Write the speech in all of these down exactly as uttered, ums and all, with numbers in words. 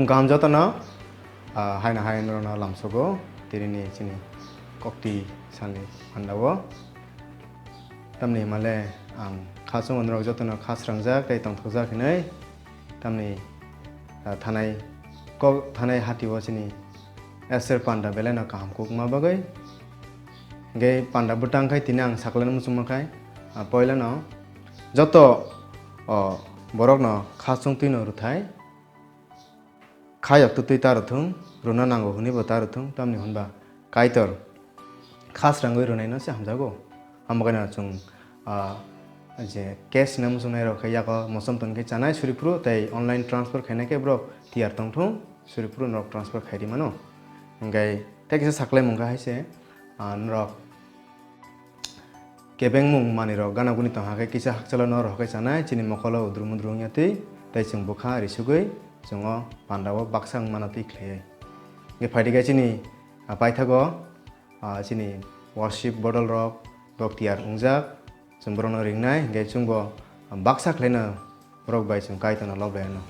Kaham jotono, ah, haino hai norokno lamsogo, tinini chini kokti salni phandao. Tamni himale ang kha chungo norok jotono kha srangjak tei tongthokjak hinwi. Tamni, ah, thanai kok, thanai hatio chini Esther panda belai no kaham kukma bagwi. Hingke panda bwtang khai tini ang sakle muchungma khai, ah, poilano joto, o, borokno kha chungtwi no rwthai. Khayok twtwi ta rwthung, rwna nango hwnwi bo ta rwthung, tamni hwnba Kaitor kha srangwi rwnaino se hamjago. Hamakhe no chwng, ah, je cash hinwi muchungnai rok khe yago mosom ton khe chanai suri phuru tei online transfer khainai khe borok tiyar tongthung, suri phuru norok transfer khai ri mano. Hwnkhe tei kisa saklai mungkha hai se, ah, norok kebengmung manwirok gana guni tongkha khe kisa hakchalo no rohor khe chanai, chini mokolo udru mudru wngya twi, tei chwng bwkha risugwi chwng o panda o baksa wng mano twi khlaiwi. Hwnkhe phaidi khe chini, ah, paithago, ah, chini worship bodol rok, bok tiyar wngjak, chwng borokno ringnai, hwnkhe chwngbo baksa khlaino borok bai chwng Kaitorno lob lai anw.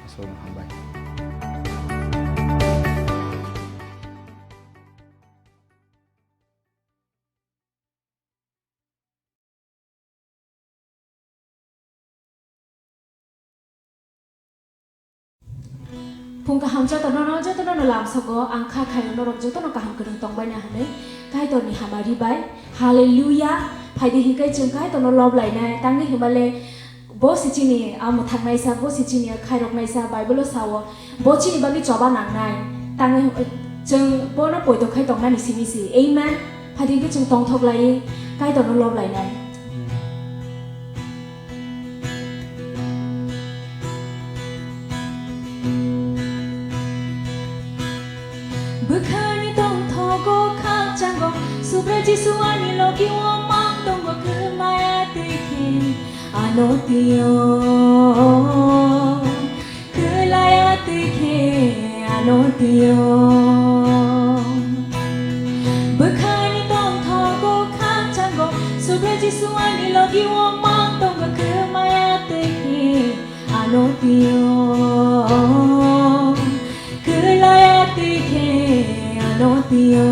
Aswkno hambai. Phung kaham jotono no, jotono no lamsogo, ang kha khaio norok jotono kaham kwrwng tongbaina hwnwi Kaitorni hamari bai. Hallelujah! Phaidi hinkai chwng Kaitorno lob lainai, tangwi hwnbale bo se chini a mwthangnaisa, bo se chini a khairoknaisa, Bible-o sao, bo chini bagwi choba nangnai. Tangwi chwng bono poito khai tongnani simi si. Amen. Phaidi hinkai chwng tongthok laiwi Kaitorno lob lainai. Bwkhani tongthogo khakchango, Subrai Jisu ani logi o mang tongo, kwmaya twi khe ano tio. Kwlaya twi khe ano tio. Bwkhani tongthogo khakchango, Subrai Jisu ani logi o mang tongo, kwmaya twi khe ano tio. Kwlaya twi khe ano tio.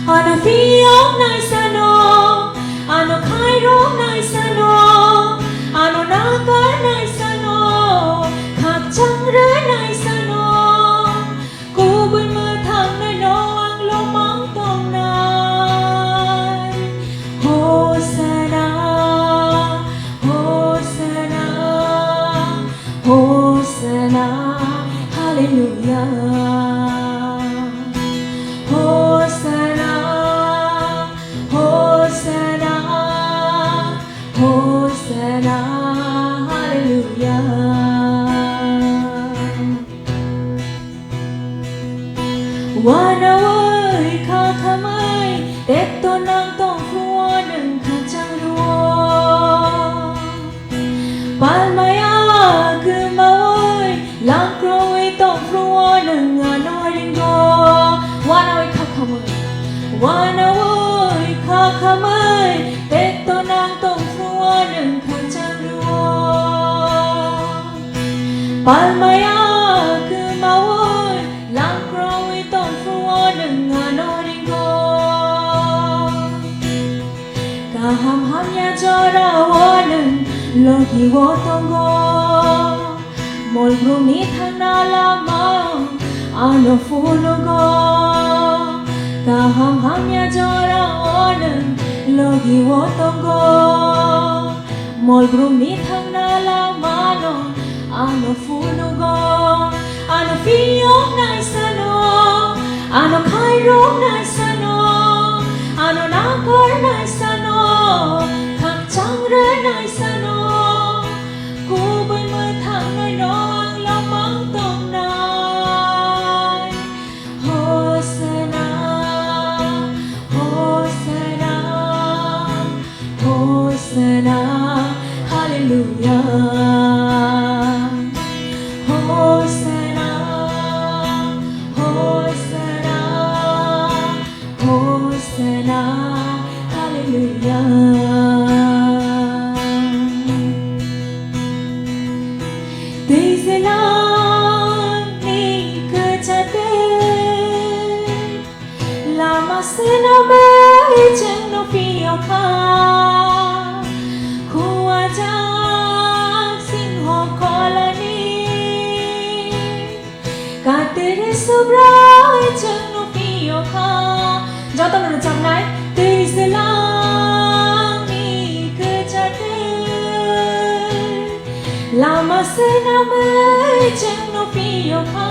Ano phiyok naisano, ano khairok naisano, ano nakar naisano, khakchang rw naisano, kubui mwthangnaino ang lomang tongnai. Hosana, Hosana, Hosana, Hallelujah. Hosana, Hosana, Hosana, Hallelujah. Wanawi khakhamwi tekto nang tongphuru o nwng khachang rwo. Palmaya kwmawi langkrowi tongphuru o nwng ano ringo. Wanawi khakhamwi, wanawi khakhamwi tekto nang tongphuru o nwng khachang rwo. Palmaya kwmawi langkrowi tongphuru o nwng ano ringo. Kaham hamya jora o nwng logi o tongo. Molbrumni thangna lama ano phunugo. Kaham hamya jora o nwng logi o tongo. Molbrumni thangna lamano ano phunugo. Ano phiyok naisano, ano khairok naisano, ano nakar naisano, khakchang rw naisano, kubui mwthangnaino ang lomang tongnai. Hosana, Hosana, Hosana, Hallelujah. Hosana, Hosana, Hosana, Hallelujah. Swnamwi chwngno phiyokha,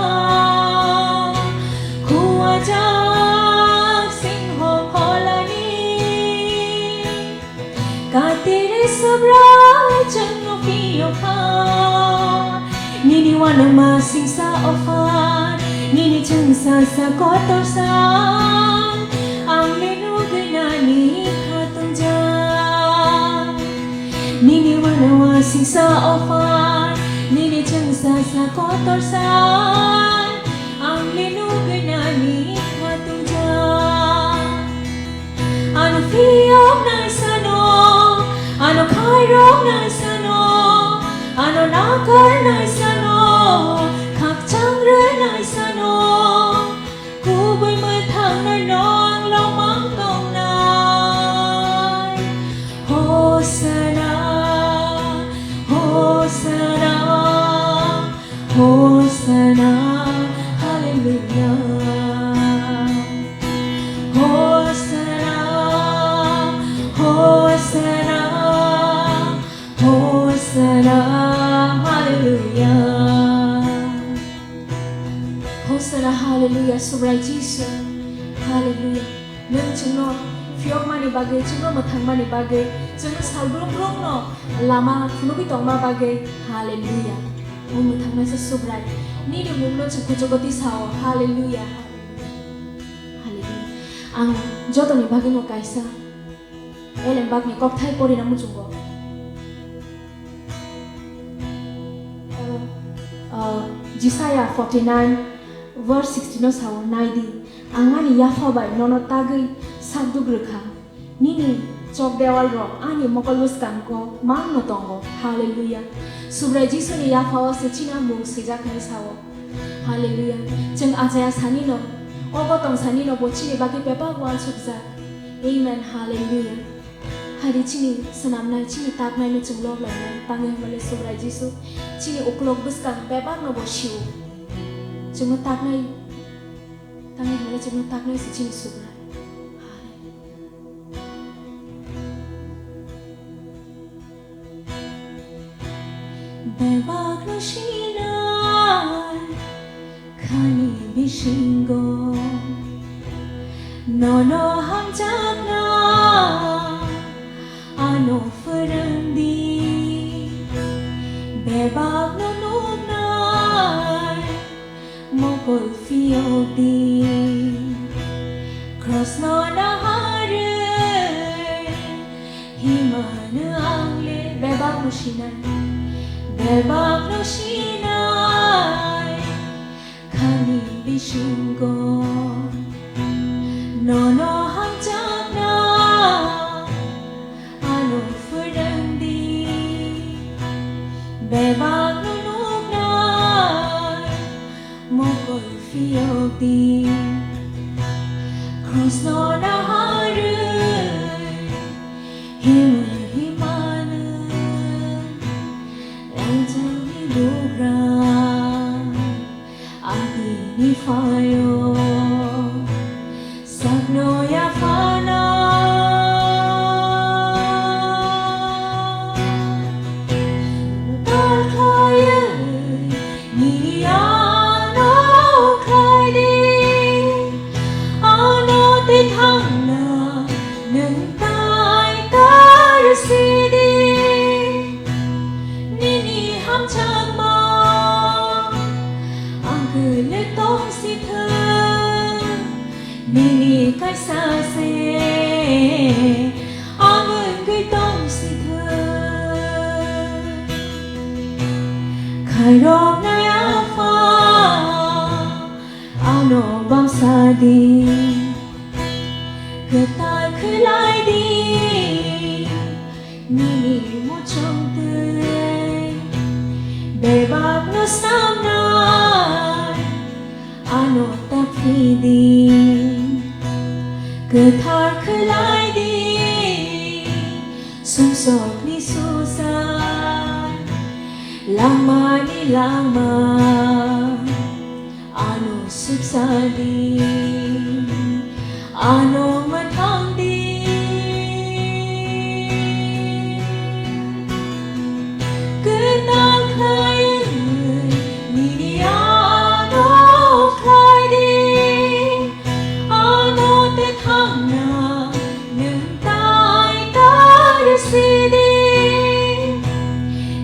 khuajak singho pholani. Katiri Subrai chwngno phiyokha, nini uanama singsa offer, nini chwngsa sa kotor san, ang le nugwi nani khatungja. Nini uanama singsa offer, nini chwngsa sa kotor san, ang le nugwi nani khatungja. Ano phiyoknai sano, ano khairoknai sano, ano nakarnai sano, khakchang rwnai sano, kubui mwthangnai no ang lomang tongnai. Hosana, Hosana, Hosana, Hallelujah. Hosana, Hosana, Hosana, Hallelujah. Hosana, Hallelujah, Subrai Jisu. Hallelujah. Nwng chwngno phiyokmani bagwi, chwngno mwthangmani bagwi, chwngno salbrum brumno lama phunugwi tongma bagwi. Hallelujah. O mwthangnaisa Subrai, nini mungno chwng kuchugo tisao. Hallelujah. Hallelujah. Ang jotoni bagwino kaisa Ellen Bakni kokthai porina muchungo. Uh, Jisaiah forty-nine verse sixteen no sao, "Naidi, ang ani yapha bai nono tagwi sakduk rwkha. Nini chok dewal rok ani mokol bwskango mangno tongo." Hallelujah. Subrai Jisuni yaphao se chini mung swijak hinwi sao. Hallelujah. Chwng achaya sanino, obo tong sanino bo chini bagwi bebak uansukjak. Amen. Hallelujah. Haidi chini swnamnai, chini taknaino chwng lob lainai, tangwi hwnmale Subrai Jisu chini uklok bwskang bebakno bo sio. Chwngno taknai, tangwi hwnmale chwngno taknai se chini Subrai. Hallelujah. Bebakno sinai khani bisingo nono hamjakna ano phwrwngdi. Bebakno nuknai mokol phiyokdi. Krosno naharwi himano ang le bebakno sinai, bebakno sinai khani bisingo nono hamjakna ano phwrwngdi. Bebakno nuknai mokol phiyokdi. Krosno naharwi himwi himano rangchakni bugra ang tini phaio. Sakno yaphana tal khlaiwi nini ano khlaidi. Ano tei thangna nwng tai tar sidi. Nini hamjakma ang kwlwi tong si thung. Nini kaisa se ang wngwi tong si thung. Khairoknai Apha, ano bangsa di, kwtal khlai di. Nini muchungtwi bebakno snamnai ano taphidi. Kwthar khlai di sumsokni susa, langmani langma. Ano sipsadi, ano mathangdi. Kwtal khlai Sidi,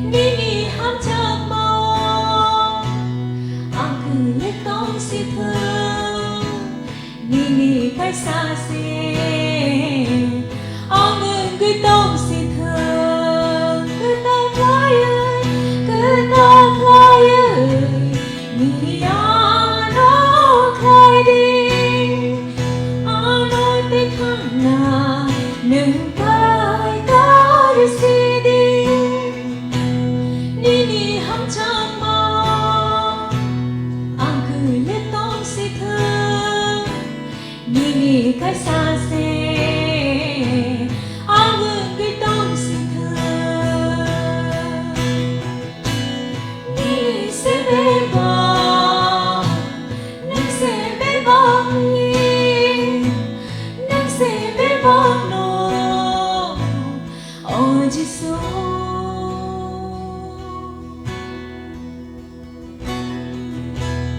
nini hamjakmao ang kwlwi tong si thung. Nini kaisa se ang wngwi tong si thung. Kwtal khlaiwi, kwtal khlaiwi nini ano khlai di. Ano tei thangna nwng pai tor si di. Nini hamjakma ang kwlwi tong si thung. Nini kaisa se ang wngwi tong si thung. Nini se bebak, nwng se bebak ni, nwng se bebak no, o Jisu.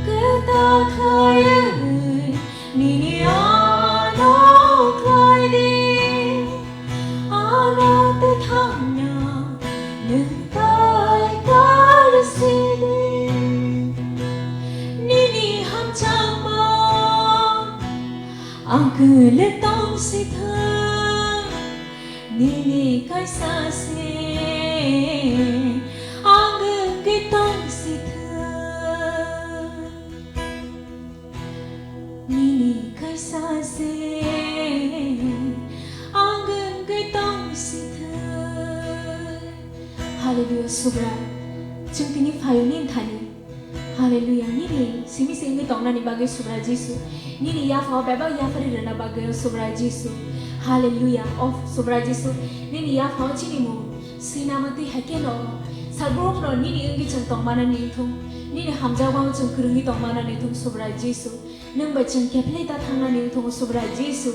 Kwtal khlaiwi nini ano khlai di, ano tei thangna nwng pai tor si di. Nini hamjakma ang kwlwi tong si thung. Nini kaisa se ang wngwi tong si thung. Nini kaisa se ang wngwi tong si thung. Hallelujah, Subrai. Chwng tini phaio nini thani. Hallelujah. Nini simi se wngwi tongnani bagwi Subrai Jisu. Nini yaphao bebak yapharwi rwna bagwi o Subrai Jisu. Hallelujah. O Subrai Jisu. Nini yaphao chini mung swinama twi hai kheno salbrum no nini wngwi chwng tongmanani wngthung. Nini hamjakmao chwng kwrwngwi tongmanani wngthung Subrai Jisu. Nwng bai chwng kephelwi ta thangnani wngthung Subrai Jisu.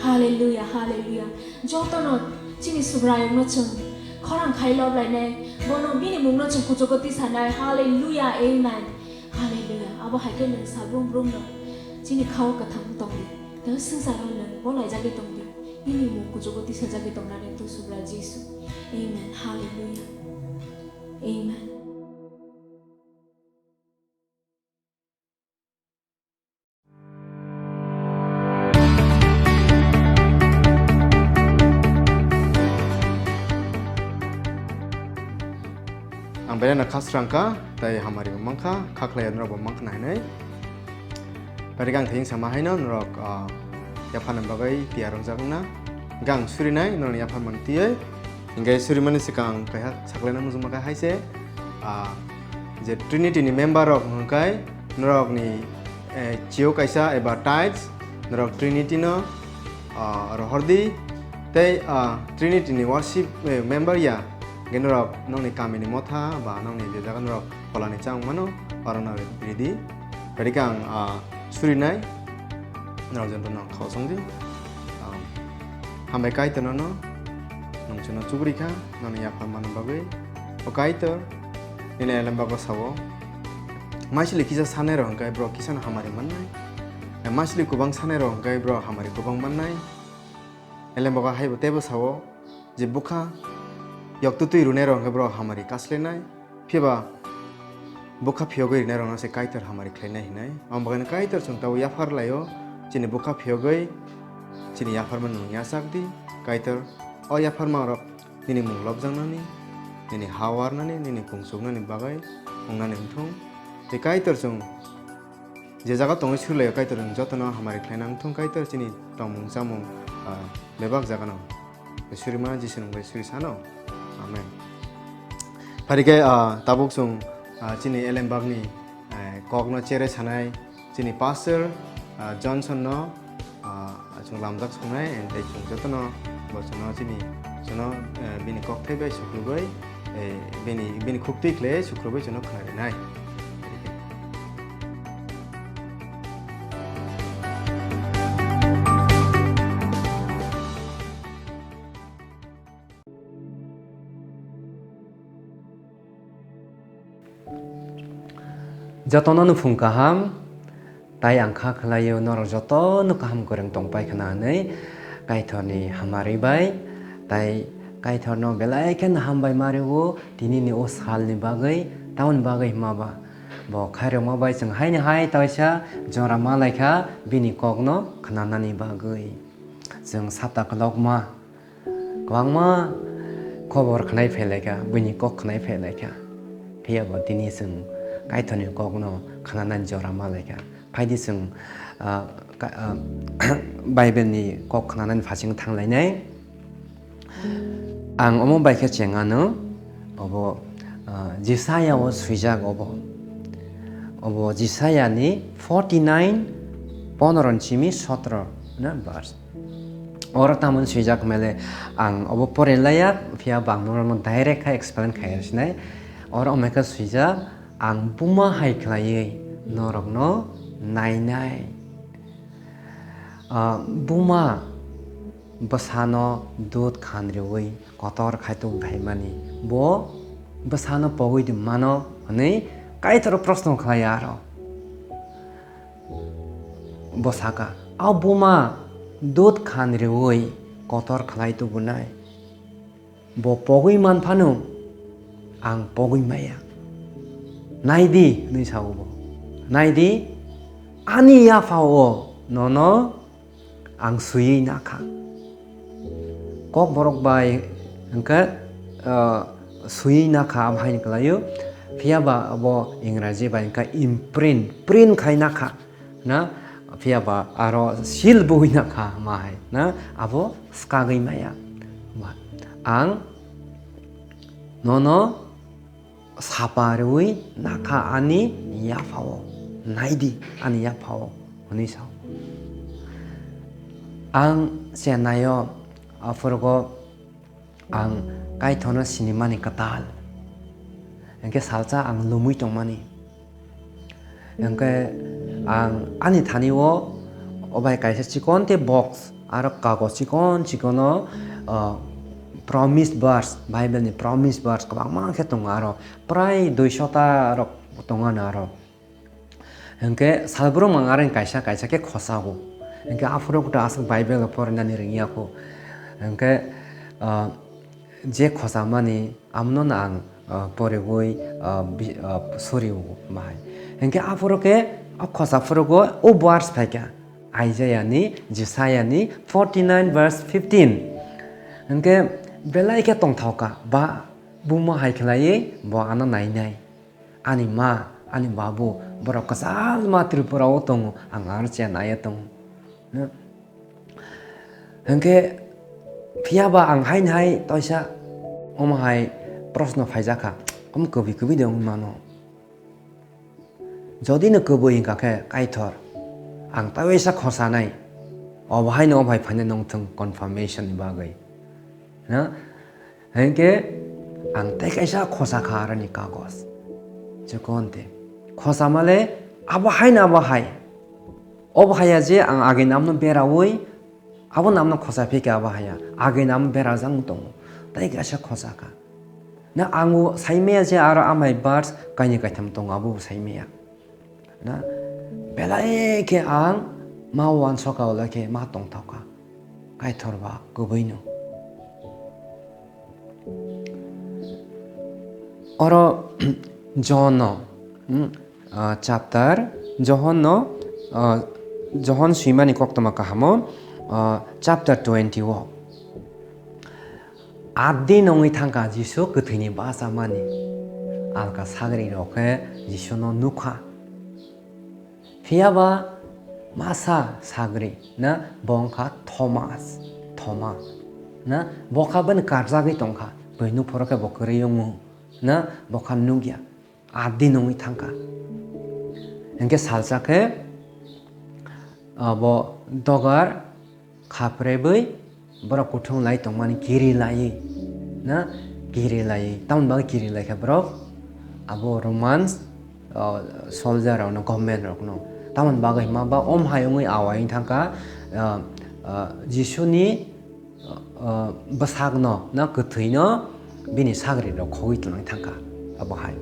Hallelujah, hallelujah. Jotono chini Subraiyungno chwng khorang khai loblainai, bono bini mungno chwng kuchugo tisanai. Hallelujah, amen. Hallelujah. Abo hai khe nwng salbrum brumno chini khao kwthang tongdi. Tei swngcharo nwng bo laijagwi tongdi. Nini mung kuchugo tisajagwi tongnani tu Subrai Jisu. Amen. Hallelujah. Amen. Ang belai no khasrang kha, tei hamari bo mankha, kha khlai norok bo mankha na hinwi. Bari ang thengsa ma haino norok, ah, yapharna bagwi tiyar wngjak wngna. Hingkhe ang surinai norokni yapharmani twiwi. Hingkhe surimani swkang ang kaisa saklaina muchungma khe hai se, ah, je Trinity ni member rok hwnkhai norokni, eh, chio kaisa eba tithes norok Trinity no, ah, rohor di. Tei, ah, Trinity ni worship, eh, member ya, hingkhe norok nokni kami ni motha ba nokni je jaga norok phola ni chang mano, oro no ridi. Bari khe ang, ah, surinai, norok joto no khosong di. Ah, hambai Kaitor no, nwng chwngno chugri kha, nokni yapharmani bagwi. O Kaitor, nini elembago sao, maisili kisa sanai rok hwnkhe borok kisa no hamari mannai. Maisili kubang sanai rok hwnkhe borok hamari kubang mannai. Elembago haibo teibo sao, je bwkha yoktwtwi rwnairok hwnkhe borok hamari kaslainai, phiya ba bwkha phiyogwi rwnairokno se Kaitor hamari khlainai hinwi. Omo bagwino Kaitor chwng tabuk yaphar laio, chini bwkha phiyogwi chini yapharmano nwng yachak di, Kaitor. O yapharmarok nini mung lobjaknani, nini ha warnani, nini kung chuknani bagwi wngnani wngthung. Tei Kaitor chwng je jaga tongwi surilaio, Kaitor nwng jotono hamari khlaina wngthung, Kaitor chini tongmung chamung, ah, bebak jagano. Surima Jisu nwng bai suri sano. Amen. Phari khe, ah, tabuk chwng, ah, chini elembakni, eh, kokno chere sanai chini pastor, ah, Johnson no, ah, chwng lamjak songnai, and tei chwng jotono bo chwngno chini, chwngno, eh, bini kokthai bai sukrubwi, eh, bini, bini khuktwi khlai sukrubwi chwngno khwnarinai. Jotono nuphung kaham, tai ang kha khlaio norok jotono kaham kwrwng tongpai khna hwnwi Kaitorni hamari bai, tai Kaitorno belai kheno hambai ma rwo, tinini o salni bagwi, tamoni bagwi hima ba. Bo khairokma bai chwng haini hai taisa jora ma lai kha, bini kokno khnanani bagwi. Chwng sata kolokma, kwbangma khobor khnai phai lai kha, buini kok khnai phai lai kha. Phiya bo tini chwng Kaitorni kokno khnanani jora ma lai kha. Phaidi chwng, ah, ka-, ah, Bible ni kok khnanani phasing thang lainai. Ang omo bai khe chengano, obo, ah, Jisaya o swijak obo. Obo Jisaya ni forty nine, ponoro ni simi sotro na verse. Oro tamoni swijak mele ang obo pore laya, phiya bo ang norokno direct khe explain khai sinai. Oro omo khe swijak, ang buma hai khlaiwi norokno nainai. Ah, buma bwsano dud khan rwui kotor khai tubuphaimani, bo bwsano pogwi mano hwnwi Kaitor proshno khlai aro. Bo saka, "A buma dud khan rwui kotor khlai tubunai, bo pogwi man phano ang pogwi maya. Nai di," hwnwi sao bo. "Nai di, ani yapha-o nono ang swiwi nakha." Kokborok bai hwnkhe, ah, swiwi nakha, abo haino kwlaio. Phiya ba abo Ingraji bai hwnkhe imprint, print khai nakha na, phiya ba aro seal bui nakha ma hai na, abo swkagwi maya. Ba, ang nono sapa rwui nakha ani yapha-o, nai di ani yapha-o, hwnwi sao. Ang Chennai-o, aphuru ang Kaitorno sinimani kwtal, hwnkhe salsa ang lumui tongmani. Hwnkhe ang ani thani-o obai kaisa chikon tei box, aro kagoj chikon chikono, ah, promise verse, Bible ni promise verse kwbangma khe tongo, aro prai duiso ta rok tongo ano aro. Hwnkhe salbrum ang aroni kaisa kaisa khe khosago. Hwnkhe aphuru khe aswk Bible rok porinani ringya kho. Hwnkhe, ah, je khosamani amno no ang, ah, porigwi, ah, bi-, ah, sori o bahai. Hwnkhe aphuru khe o khosa phurugo o verse phaikha. Isaiah ni, Jisaya ni forty nine verse fifteen. Hwnkhe belai khe tongthokha, ba buma hai khlaiwi bo ano nainai. Ani ma, ani babu, borok kwchal ma Tripura o tongo, ang aro Chennai o tongo. Hwnkhe phiya ba ang haini hai toisa omo hai proshno phaijakha, omo kwbwi kwbwi de wng mano. Jodi no kwbwi wngkha khe Kaitor, ang tei waisa khosanai, obo haino obo hai phainai nongthwng confirmation ni bagwi. Na? Hwnkhe ang tei kaisa khosakha aroni kagoj. Chikon te. Khosamale abo haino abo hai. Obo haya je ang age namno beraui, abo namno khosa phikha abo haya. Age nam berajak wng tongo. Tei kaisa khosakha. Na ang o saimaya je aro amai verse kaini kaitham tongo abo bo saimaya. Na, belai khe ang ma uansukha, belai khe ma tongthokha. Kaitor ba kwbwino. Oro John no, hmm, ah, chapter, John no, ah, John swimani koktwma kahamo, ah, chapter twenty o. Atdi nongwi thangkha Jisu kwthwini bachamani. Alka sagrirok khe Jisuno nukha. Phiya ba masa sagri na bo wngkha Thomas, Thoma. Na bo kha bini karjagwi tongkha. Bini nuphoro khe bo kwrwi wngo. Na bo kha nukya. Atdi nongwi thangkha. Hwnkhe salsa khe, abo dogar khaprebwi borok kuthum lai tongmani kiri laiwi, na kiri laiwi. Tamoni bagwi kiri laikha borok? Abo Romans, ah, soldier rokno, government rokno. Tamoni bagwi hima ba om hai wngwi awai wng thangkha, ah, ah, Jisuni ah, bwsakno, na kwthwino bini sagrirok khogwi tonwi thangkha. Abo hai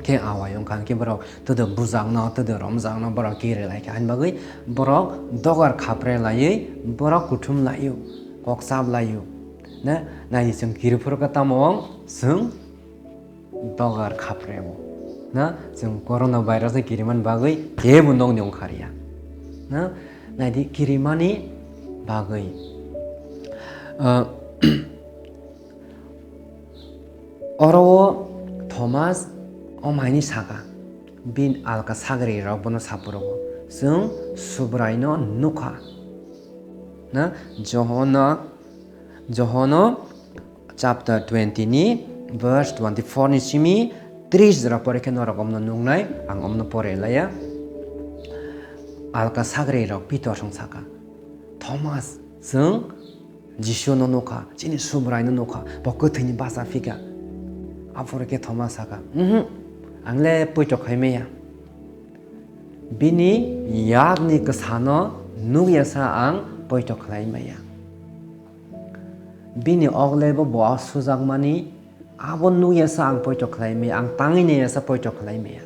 khe awai wngkha, hwnkhe borok twdw bujakno, twdw romjakno borok kiri laikha. Haini bagwi borok dogar khapre laiwi borok kuthum laio, kok chap laio. Na, naidi chwng kiriphuru khe tamo wng chwng dogar khaprebo. Na, chwng corona virus no kirimani bagwi kebo nokni wngkharya. Na, naidi kirimani bagwi. Ah, oro o Thomas o maini saka, bin alka sagri rok bono saporogo, "Chwng Subraino nukha." Na, Johona, Johono chapter twenty ni verse twenty four ni simi tris jora pore khe norok omno nuknai, ang omno pore laya. Alka sagri rok Pitor song saka, "Thomas, chwng Jisu no nukha, chini Subrai no nukha, bo kwthwini bacha phika." Aphuru khe Thomas saka, "Uhmm, ang le poito khai maya. Bini yakni kwsano nukya sa ang poito khlai maya. Bini oglebo bo sujakmani, abo nukya sa ang poito khlai maya, ang tangwi naiya sa poito khlai maya."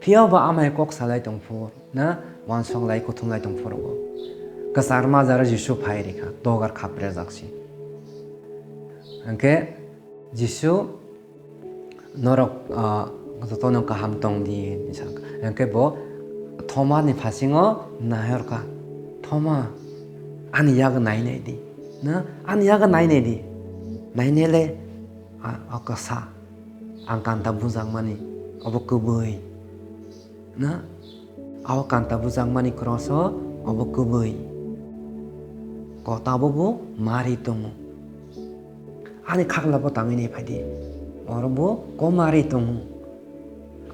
Phiya ba amai kok salai tongphuru, na, uansuk lai kuthum lai tongphuru bo. Kwchar majra Jisu phai rikha, dogar khaprejak si. Hwnkhe Jisu, "Norok, ah, jotono kaham tong di," hinwi sa kha. Hwnkhe bo Thoma ni phasingo naiharkha, "Thoma, ani yago nai nai di, na, ani yago nai nai di, nai nai le, ah, o kwsa, ang kanta bujakmani, obo kwbwi." Na? Abo kanta bujakmani cross o, obo kwbwi. Kota bo bo mari tongo. Ani khakla bo tangwi nai phai di. Oro bo ko mari tongo.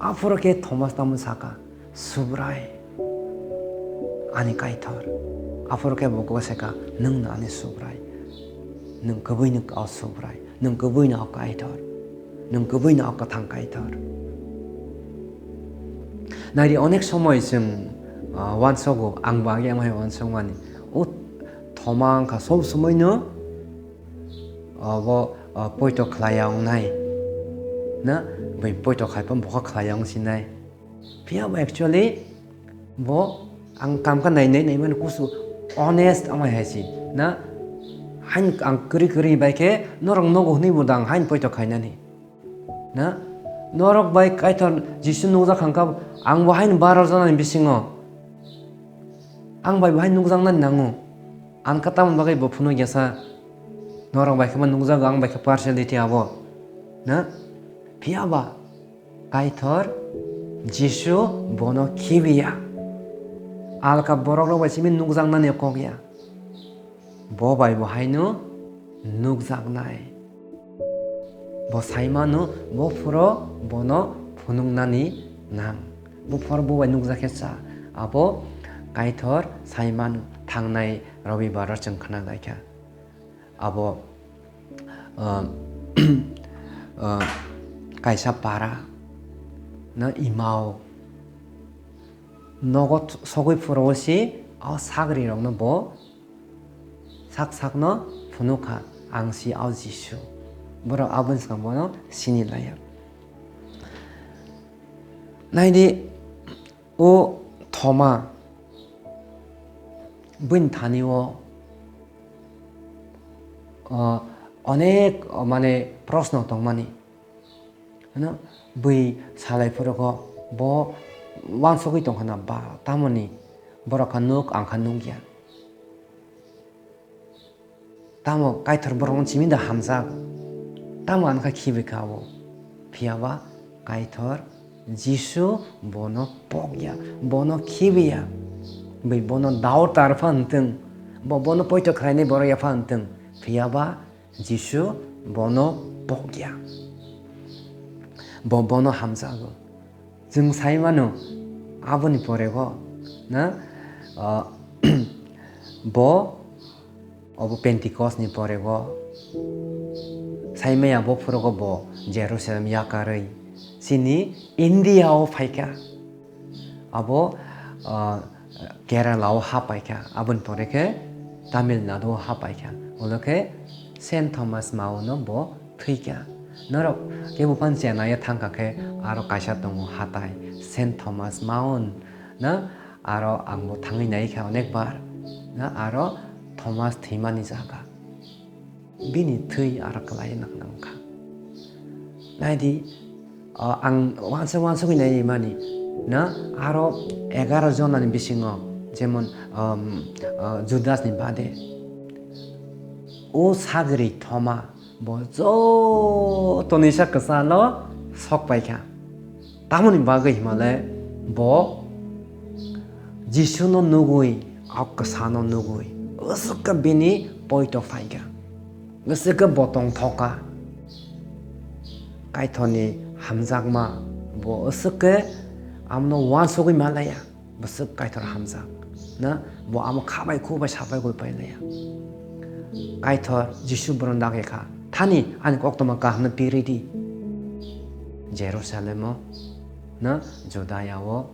Aphuru khe Thomas tamo saka, "Subrai, ani Kaithor." Aphuru khe bo kok saka, "Nwng no ani Subrai. Nwng kwbwi no o Subrai. Nwng kwbwi no o Kaithor. Nwng kwbwi no o kwthang Kaithor." Naidi, onek somoi chwng, ah, uansogo, ang bo age amhai uansokmani. O Thoma wngkha sob somoi no, ah, bo, ah, poito khlaiya wngnai. Na, bai poito khai phan bokha khlaiya wngsinai. Phiya bo actually bo ang kam kha nai nai nai mani kusu honest amai hai si na, hain ang kwrwi kwrwi bai khe norok nogo hwnwi bo dang hain poito khainani na, norok bai Kaitor Jisu nukjak kha wngkha ang bo hain baro janani bisingo ang bai bo hain nukjaknani nango, ang kha tamoni bagwi bo phunuk ya sa norok bai khe ma nukjago ang bai khe partiality abo na, phiya ba Kaitor Jisu bono khibiya. Alka borokrok bai simi nukjaknani kok ya. Bo bai bo haino nukjaknai. Bo saimano, bo phuro bono phunuknani nang. Bo phor bo bai nukjak khe cha. Abo Kaitor saimano thangnai Robibar o chwng khna laikha. Abo, ah, ah, kaisa para na Imao nogo sogwi phuru si o sagri rokno bo sak sakno phunukha, "Ang si o Jisu." Borok aboni swkang bono sini laiya. Naidi, o Thoma bini thani o, o, onek, o, mane, proshno tongmani. Hwno bui salai phuru kho bo uansugwi tongkha na ba, tamoni borok kha nuk, ang kha nukya. Tamo Kaitor borokno simi da hamjak? Tamo ano kha khibi kha o? Phiya ba Kaitor Jisu bono pokya, bono khibiya. Bai bono dautar pha wngtwng, bo bono poito khlainai borok ya pha wngtwng. Phiya ba Jisu bono pokya. Bo bono hamjago. Chwng sai mano, aboni pore go, na, ah, bo, obo Pentecost ni pore go, sai maya bo phuru go bo Jerusalem yakarwi chini India o phaikha. Abo, ah, Kerala o hapaikha, aboni pore khe Tamil Nadu o hapaikha, ulo khe Saint Thomas Mao no bo thwikha. Norok kebo phan Chennai o thangkha khe aro kaisa tongo hatai Saint Thomas Mount na, aro ang bo thangwi naikha onek bar na, aro Thomas thwimani jaga. bini thwi aro kwlai nang nang kha. Naidi, o, ang uansuk uansugwi naimani, na, aro egaroh jonani bisingo, jemon, um, uh, Judasni bade, o sagri Thoma, bo jotonisa kwchalo sok paikha. Tamoni bagwi himale bo Jisuno nugwi, o kwchano nugwi, aswk khe bini poito phaikha. Aswk khe bo tongthokha. Kaitorni hamjakma bo aswk khe amno uansugwi malaya. Bwswk Kaitor hamjak, na? Bo amo kha bai khu bai sa bai goi pai laya. Kaitor Jisu bono dagi kha, "Thani ani koktwma kahamno piridi." Jerusalemo, na? Judaya o,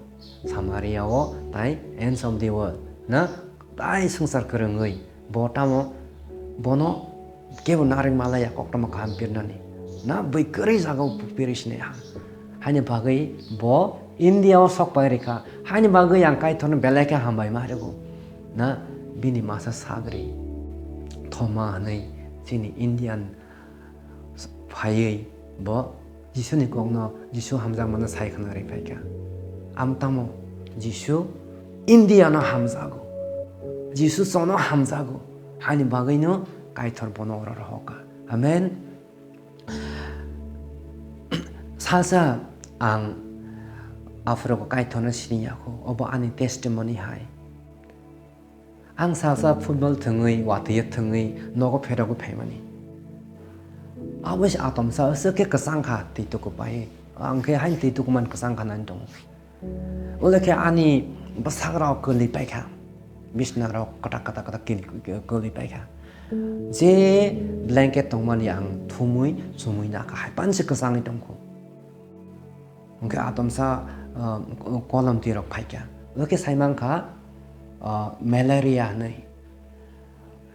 Samaria o, tai ends of the world, na? Tai swngchar kwrwngwi. Bo tamo bono kebo narwk malaya koktwma kaham pirnani. Na bwi kwrwi jagao pirwi sinai ha. Haini bagwi bo India o sok pai rikha. Haini bagwi ang Kaitorno belai khe hambai ma rwgo. Na bini masa sagri Thoma hwnwi chini Indian phaiwi bo Jisuni kokno Jisu hamjakmano sai khna rwi phaikha. Am tamo Jisu Indiano hamjago. Jisu chono hamjago. Haini bagwino Kaitor bono oro rohokha. Amen. Salsa ang aphuru Kaitorno sini yakho. Obo ani testimony hai. Ang salsa football thwngwi, watwi thwngwi nogo pherogwi phaimani. Abo se atomsa aswk khe kwchang kha twi tuku pai. Ang khe hain twi tuku man kwchang kha nani tongo. Ule khe ani bwsang rok kwlwi paikha. Bisna rok kwtak kwtak kwtak kwlwi paikha. Je blanket tongmani ang thumwi chumwi nakha hai panse kwchangwi tongkho. Hwnkhe atomsa, ah, kolom twi rok phaikha. Hwnkhe sai mankha, ah, malaria hwnwi.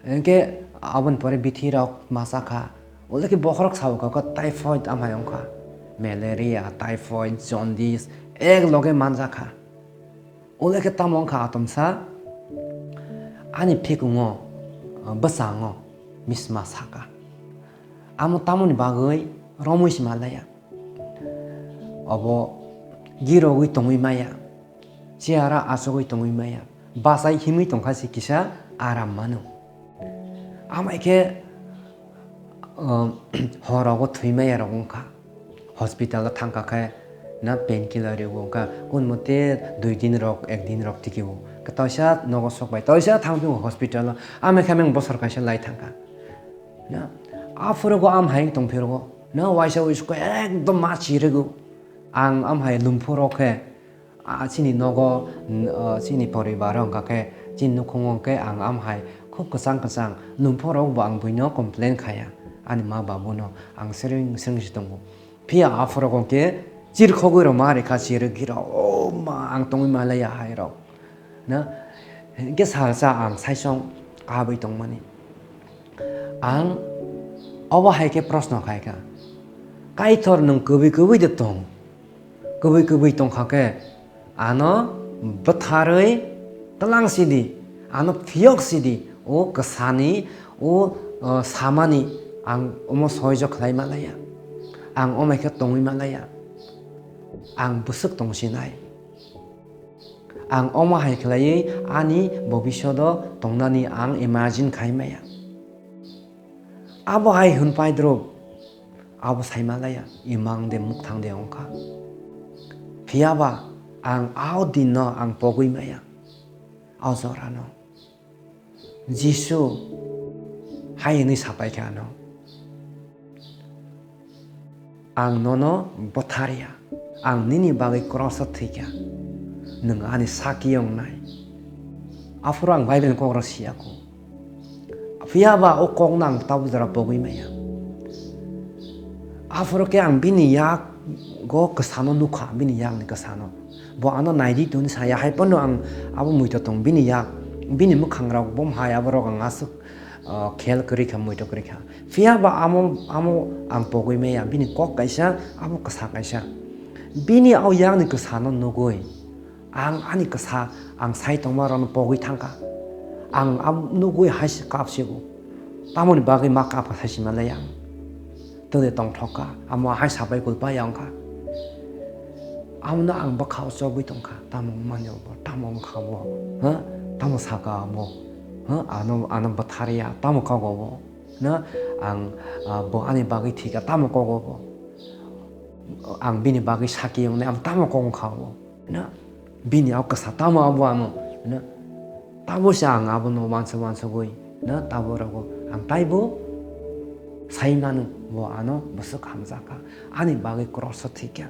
Hwnkhe aboni pore bithi rok masa kha. Hwnkhe bokhorok sabo kha, kha typhoid amhai wngkha. Malaria, typhoid, jaundice, ek loge manjakha. Ulekhe tamo wngkha atomsa ani phikungo, ah, bwskango misma saka. Amo tamoni bagwi romwi se malaya. Obo girogwi tongwi maya, chiyara achugwi tongwi maya, bachai himwi tongkha se kisa aram mano. Amai khe, um, horogo thwi maya rok wngkha. Hospital o thangkha khe na painkiller rwo wngkha, kun mote dui din rok, ek din rok tiki o. Khe toisa nogo sok bai, toisa thang phio hospital o, amai khe amai bosor kaisa lai thangkha. Na, aphuru go am hai tong phiro go. Na, waisa uisko ekdom ma chirego. Ang am hai lumphuro khe, a, chini nogo, n-, o, chini poribar o hwnkha khe, chini nukhungo hwnkhe ang am hai khub kwchang kwchang lumphuro bo ang buino complain khaya. Ani ma babuno ang sring sring se tongo. Phiya aphuru go khe chirkhogwi rw ma rikha chirwgwi rw. O ma, ang tongwi malaya hai rok. Na, hwnkhe salsa ang saisong kabwi tongmani. Ang obo hai khe proshno khai kha, "Kaitor, nwng kwbwi kwbwi de tong? Kwbwi kwbwi tong kha khe, ano bwtharwi twlang sidi, ano phiyok sidi, o kwsani, o, o samani ang omo soijo khlai malaya, ang omo khe tongwi malaya, ang bwswk tong sinai." Ang omo hai khlaiwi ani bobisyodo tongnani ang imagine khai maya. Abo hai hwn paidrop, abo sai malaya, imang de mukthang de wngkha. Phiyaba ang ao dinno ang pogwi maya, ao jorano. Jisu hai hwnwi sapai kha ano, "Ang nono bwtharya, ang nini bagwi kroso thwikha, nwng ani sakki wngnai." Aphuru ang Bible ni kok rok siya kho. Phiya ba o kok no ang tabuk jora pogwi maya. Aphuru khe ang bini yak go kwsano nukha, bini yak ni kwsano. Bo ano naidi tuni saya hai phano ang abo muitu tong bini yak, bini mwkhang rok bo hai abo rok ang aswk, ah, khel kwrwi kha, muitu kwrwi kha. Phiya ba amo, amo ang pogwi maya, bini kok kaisa, abo kwsa kaisa. Bini o yakni kwsano nugwi ang ani kwsa ang sai tongma rokno pogwi thangkha. Ang abo nugwi hai se kap sigo. Tamoni bagwi ma kapha saisi manlai ang. Tole tongthok kha, amo hai sabai kulpa ya wngkha. Amono ang bwkha o chobwi tongkha, tamo manyo bo, tamo wngkha bo, ha? Tamo saka bo, ha? Ano, ano bwthar ya, tamo kogo bo, na? Ang, ah, bo ani bagwi thika, tamo kogo bo. Ang bini bagwi saki wngnai, ang tamo kok wngkha bo, na? Bini o kwsa tamo abo ano, na? Tabo se ang abono uansa uansugwi, na? Tabo rogo ang taibo sai mano, bo ano bwswk hamjakha, ani bagwi cross o thwikha.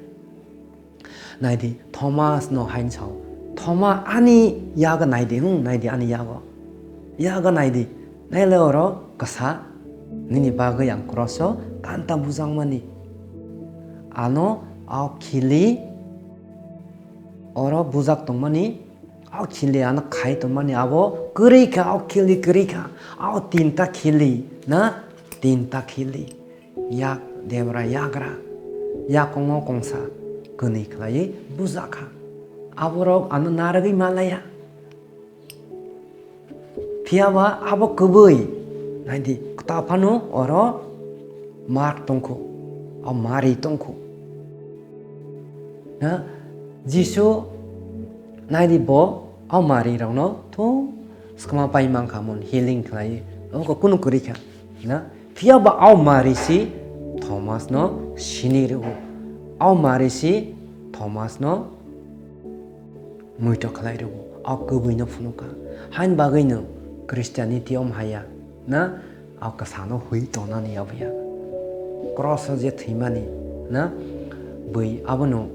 Naidi, Thomas no haino sao, "Thoma, ani yago naidi, hmm, naidi ani yago. Yago naidi, naile oro kwsa, nini bagwi ang cross o kanta bujakmani. Ano o khili oro bujak tongmani, o khili ano khai tongmani, abo kwrwi kha, o khili kwrwi kha, o tinta khili, na? Tinta khili." Yak debra yagra, yakongo kongsa kwnwi khlaiwi bujakha. Aborok ano narwgwi malaya. Phiyaba abo kwbwi, naidi, kwtal phano oro Mark tongkhu, o Mari tongkhu. Na, Jisu naidi bo o Mari rokno thung swkma pai mankha, mon healing khlai, abo kunu kwrwi kha. Na, phiyaba o Mari si Thomas no sini rwo, o Mari si Thomas no muito khlai rwo, o kwbwi no phunukha. Hain bagwi no Christianity om haya, na? O kwsano hwi tongnani abo ya. Cross o je thwimani, na? Bwi abono,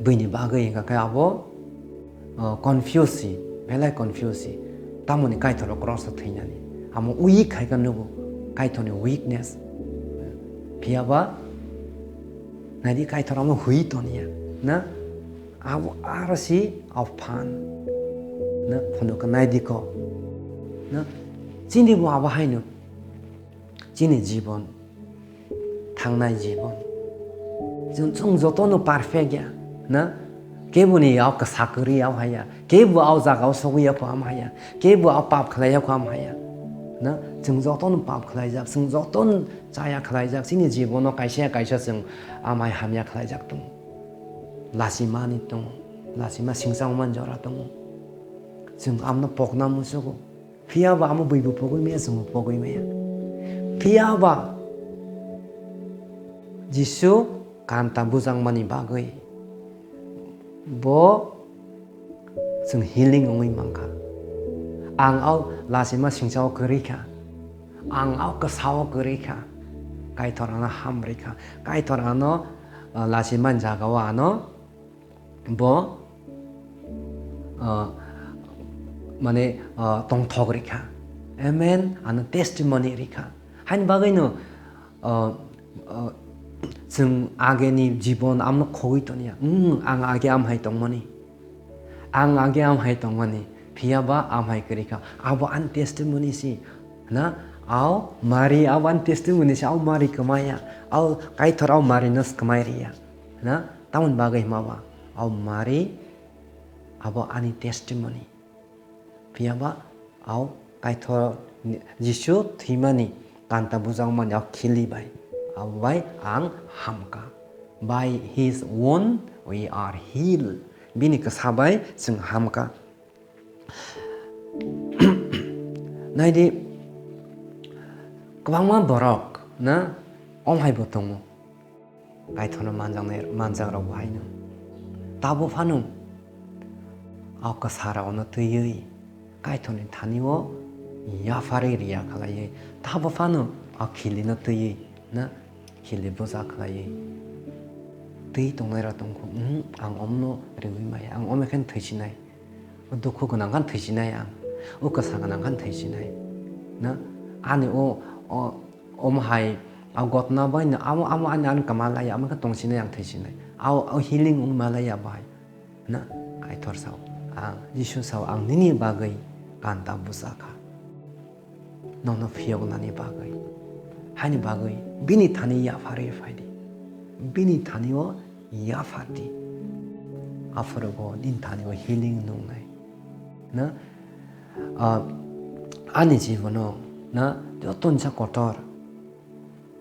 bwini bagwi hwnkha khe abo, uh, confuse si, belai confuse si. Tamoni Kaitor o cross o thwinani. Amo weak khai kha nugo, Kaitorni weakness. Phiyaba, naidi Kaitor amo hwi toniya, na? Abo aro si o phan, na? Phunukha naidi ko, na? Chini bo abo haino. Chini jibon, thangnai jibon. Chwng, chwng jotono perfect ya, na? Keboni o kwsa kwrwi ya haya, kebo o jaga o sogwi ya kho am haya, kebo o pap khlai ya kho am haya, na? Chwng jotono pap khlaijak, chwng jotono chaya khlaijak, chini jibono kaisa ya kaisa chwng amai hamya khlaijak tongo. Lachimani tongo, lachima singchang man jora tongo. Chwng amno pokna muchugo. Phiya ba amo bui bo pogwi maya, chwng bo pogwi maya. Phiya ba Jisu kanta bujangmani bagwi bo chwng healing wngwi mankha. Ang o lachima singchao kwrwi kha, ang o kwsao kwrwi kha, Kaitor ano hamrwi kha, Kaitor ano, uh, lachimani jagao ano bo, uh, mane, uh, tongthok rikha. Amen. Ano testimony rikha. Haini bagwino, uh, uh, chwng ageni jibon amno khogwi toniya. Hmm, ang age amhai tongmani. Ang age amhai tongmani. Phiya ba amhai kwrikha. Abo ani testimony si. Na, au Mari abo ani testimony si. Au Mari kwmaya. Au Kaitor au Mari no kwmai riya. Na, tamoni bagwi hima ba, au Mari abo ani testimony. Phiya ba, au Kaitor ni-, Jisu thwimani kanta bujangmani au khili bai, abo bai ang hamkha. By his wound we are healed. Bini kwsa bai chwng hamkha. Naidi, kwbangma borok na omhai bo tongo. Kaitorno manjaknai, manjak rok bo haino. Tabo phano o kwsa rok no twiwi Kaitorni thani o yapharwi riya khlaiwi. Tabo phano o khili no twiwi na khili buja khlaiwi. Twi tongnai rok tongkhu, "Uhm, ang omno riwi maya, ang omo khe thwisinai." O dukhu gwnang khan thwisinai ang, o kwsa gwnang khan thwisinai. Na, ani o, o, omo hai, a gotna bai no, amo, amo ani, ani kwma lai, amo khe tongsinai ang thwisinai. A, o healing wng ma lai ya bai. Na, Kaitor sao, ang, Jisu sao, ang nini bagwi kanta bujak kha. Nono phiyoknani bagwi, haini bagwi bini thani yapharwi phaidi, bini thani o yaphardi, aphuru bo nini thani o healing nungnai. Na, ah, ani jibono na jotoni sa kotor.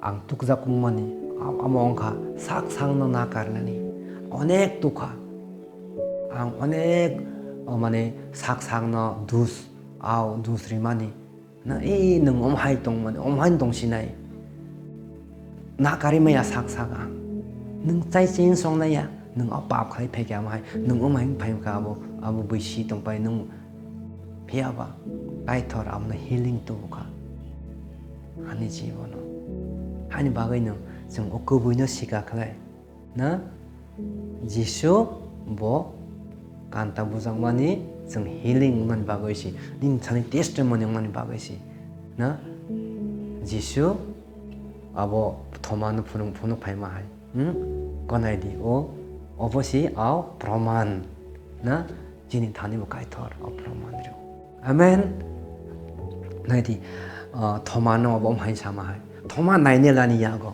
Ang tukjak wngmani, am-, amo wngkha sak sakno nakarnani. Onek tukha. Ang onek, o, mane sak sakno dus, au dus rimani. Na, e, nwng omo hai tongmani, omo hai tong sinai. Nakari maya sak sak ang. Nwng chai chini songnai ya, nwng o pap khai phaikha amo hai, nwng omo hai phaikha abo, abo bwisi tongpai nwng. Phiya ba, Kaitor abono healing tubukha. Ani jibono. Hani bagwino chwng o kubuino sika khlai. Na? Jisu bo kanta bujakmani chwng healing wngmani bagwi si. Nini thani testimony wngmani bagwi si. Na? Jisu abo Thomano phunuk, phunuk phaima hai. Hmm? Konai di o, obo si o proman. Na? Chini thani bo Kaitor o proman rw. Amen. Nai di, ah, Thomano obo hai sama hai. Thoma nainelani yago.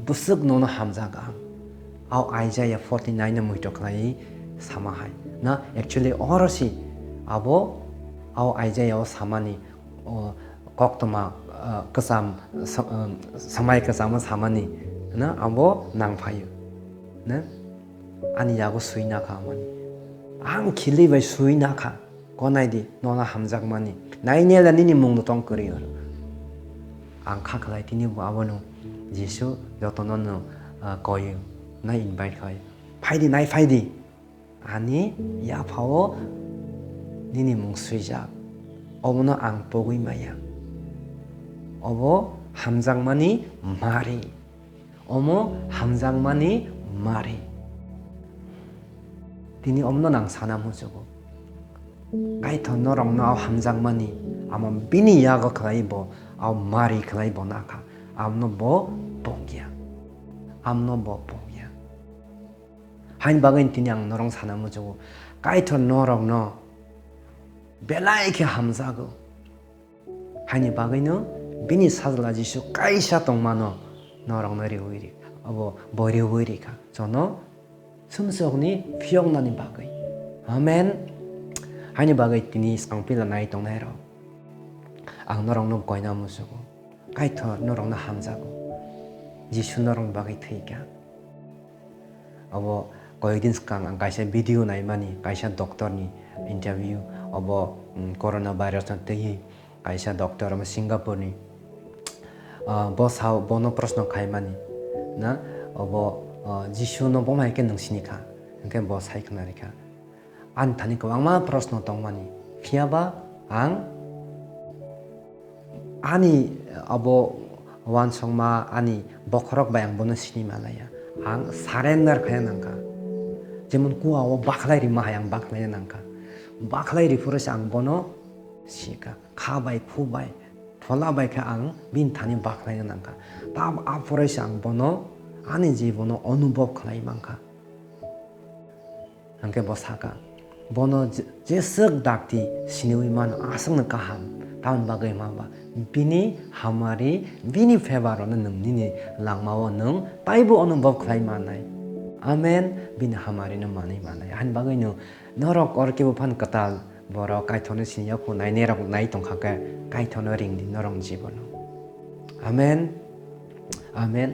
Bwswk nono hamjak ang. Au Isaiah forty nine no muitok khlai sama hai. Na, actually, oro si abo au Isaiah o samani, o, koktwma, ah, kwcham, sa-, ah, samai kwcham o samani. Na, abo nang phaio. Na, ani yago sui nakha mani. Ang khili bai sui nakha. Konai di, nono hamjakmani. Nainela nini mungno tong kwrwi oro. Ang kha khlai tini bo abono Jisu jotono no, ah, koio, na invite khai. Phaidi, nai phaidi. Ani yaphao nini mung swijak. Obono ang pogwi maya. Obo hamjakmani mari. Omo hamjakmani mari. Tini omono nang sana muchugo. Kaitor norokno o hamjakmani, amo bini yago khlai bo, o mari khlai bo nakha. Amno bo pokya. Amno bo pokya. Hain bagwi tini ang norok sana muchugo. Kaitor norokno belai khe hamjago. Haini bagwino bini sajla Jisu kaisa tongmano norokno riwi ri-, abo bo riwi rikha. Jono sumsokni phiyoknani bagwi. Amen. Haini bagwi tini swkang pila nai tongnairok, ang norokno koina musugo. Kaitor norokno hamjago. Jisu norokni bagwi thwikha. Abo koyekdin swkang ang kaisa video naimani, kaisa doctor ni interview, abo, mm, corona virus no twiwi kaisa doctor amo Singapore ni. Ah, bo sao, bono proshno khaimani na, abo, ah, Jisu no bo hai khe nwng sini kha, hwnkhe bo sai khna rikha. Ani thani kwbangma proshno tongmani, phiya ba ang ani abo uansukma ani bokhorok bai ang bono sini manlaiya. Ang surrender khaina nangkha. Jemon kua o bakhlai rima hai ang bakhlaina nangkha. Bakhlai riphuru se ang bono sikha. Kha bai, khu bai, phola bai khe ang bini thani bakhlaina nangkha. Tab aphuru se ang bono ani jibono onubhob khlai mankha. Hwnkhe bo sakha, bono je-, jeswk dakti siniwi mano aswkno kaham, tamoni bagwi hwnba bini hamari, bini favor-ono nwng nini langmao nwng taibo onubhob khlai mannai. Amen, bini hamarino manwi mannai. Haini bagwino norok oro kebo phan kwtal borok Kaitorno siniya kho nainai rok nai tongkha khe Kaitorno ringdi norokni jibono. Amen. Amen.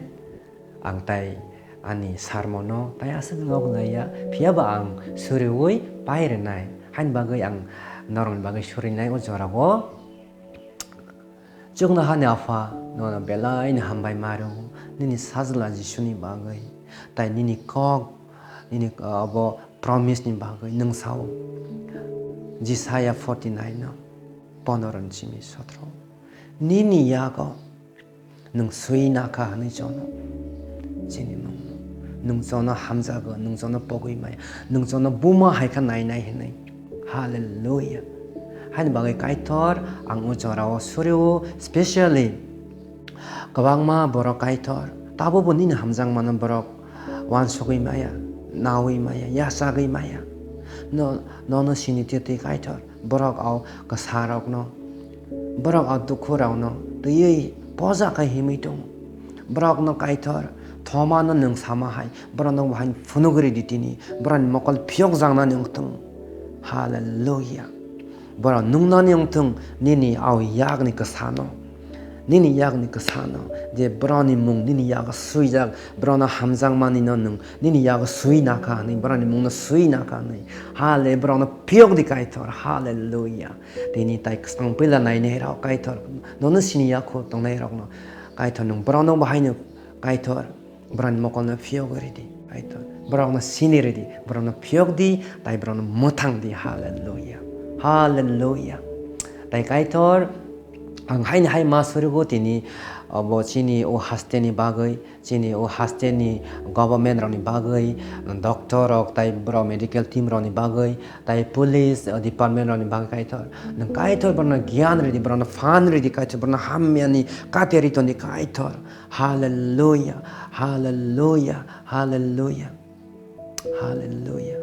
Ang tai ani sermon-o tai aswk nok naiya, phiya ba ang suriui pai rwnai. Haini bagwi ang norokni bagwi surinai o jorao. Chuknohani Apha, nono belai no hambai ma rw, nini sajla Jisuni bagwi, tai nini kok, nini, uh, abo promise ni bagwi nwng sao. Jisaya forty nine no, pondoro ni simi sotro. Nini yago nwng sui nakha hwnwi chono. Chini mungno. Nwng chono hamjago, nwng chono pogwi maya, nwng chono buma hai kha nai nai hwnwi. Hallelujah. Haini bagwi Kaitor ang o jorao surio, specially kwbangma borok Kaitor, tabukbo nini hamjakmano borok uansugwi maya, naui maya, yachagwi maya. No, nono sini twi twi Kaitor, borok o kwsarokno, borok o dukhurokno twiwi poja khe himwi tongo. Borokno Kaitor thomano nwng sama hai, borokno bo hai phunugwi ridi tini, borokni mokol phiyokjaknani wng thung. Hallelujah. Borok nungnani wng thung nini o yakni kwsano. nini yakni kwsano, je borokni mung nini yago swijak, borokno hamjakmani no nwng nini yago swi nakha hwnwi, borokni mungno swi nakha hwnwi. Hale, borokno phiyok di Kaitor. Hallelujah. Tini tai kwchang puila nainai rok Kaitor, nono sini yakho tongnai rokno Kaitor nwng borokno bahaino Kaitor, borokni mokolno phiyogwi ridi Kaitor, borokno sini ridi, borokno phiyok di, tai borokno mwthang di. Hallelujah. Hallelujah. Tai Kaitor, ang haini hai ma surigo tini, obo chini o hasteni bagwi, chini o hasteni government rokni bagwi, doctor rok tai borok medical team rokni bagwi, tai police, uh, department rokni bagwi Kaitor. Nwng Kaitor borokno giyan ridi, borokno phan ridi Kaitor, borokno hamyani kate ri tondi Kaitor. Hallelujah, hallelujah, hallelujah, hallelujah.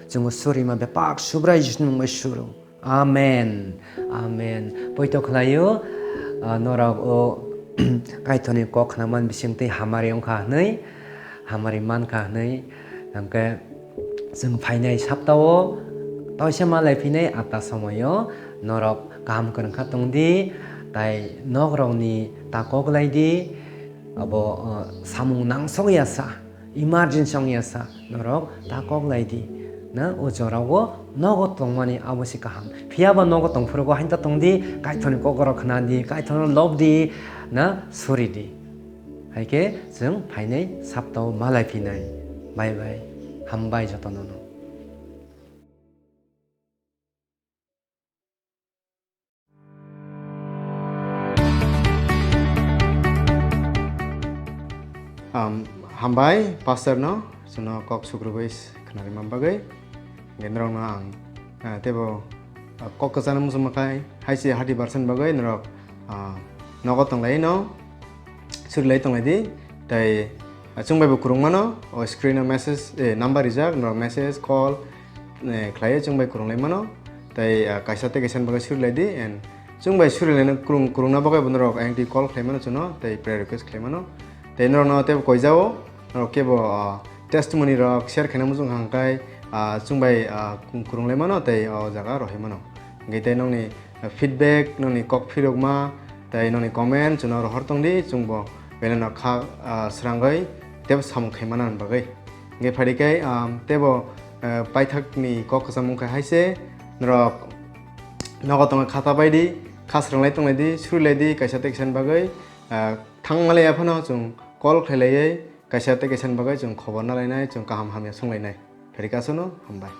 Chwng surima bepak Subrai Jisuni mung bai suru. Amen. Amen. Poito khlaio, ah, norok o Kaitorni kok khnaman bisingtwi hamari wngkha hwnwi, hamari mankha hwnwi, hwnkhe chwng phainai saptao toisa malai phinai ata somoio norok kaham kwrwngkha tongdi, tai nokrokni ta kok laidi, abo, ah, samung nangsok ya sa. Emergency wngya sa norok ta kok lai di. Na o jorao nogo tongmani abo se kaham. Phiya ba nogo tongphuru go hain ta tong di, Kaitorni kok rok khna di, Kaitorno lob di, na suri di. Hai khe chwng phainai saptao malai phinai. Bye bye. Hambai jotono no. Um, hambai, pastor no, chwngno kok sukrubui khnarima bagwi. Hwnkhe norokno ang, ah, teibo, ah, kok kwchangno muchungma khai, hai se thirty percent bagwi norok, ah, nogo tonglaino. Surilai tonglaidi, tei, ah, chwng bai bo kwrwngmano, o screen o message, eh, number rijak, norok message, call, eh, khlaiwi chwng bai kwrwnglaimano, tei, ah, kaisa tei kaisa ni bagwi surilaidi, and chwng bai surilaino kwrwng, kwrwngna bagwi bo norok ayang twi call khlaimano chwngno, tei prayer request khlaimano, tei norokno teibo koijao, norok kebo, ah, testimony rok share khaina muchung kha hwnkhe, ah, chwng bai, ah, kwrwnglaimano, tei o jaga rohimano, hwnkhe tei nokni feedback, nokni kok phirokma, tei nokni comment chwngno rohor tongdi, chwngbo belai no kha, ah, srangwi teibo samung khaimana bagwi. Hwnkhe phaidi khe, ah, teibo, ah, paithakni kok kwcham wngkha hai se, norok nogo tongwi khata baidi, kha srwnglai tonglaidi, surilaidi, kaisa tei kaisa ni bagwi, ah, thangma laiya phano chwng call khlailaiwi, kaisa tei kaisa ni bagwi chwng khobor nalainai, chwng kaham hamya songlainai. Phaidi khe aswkno hambai.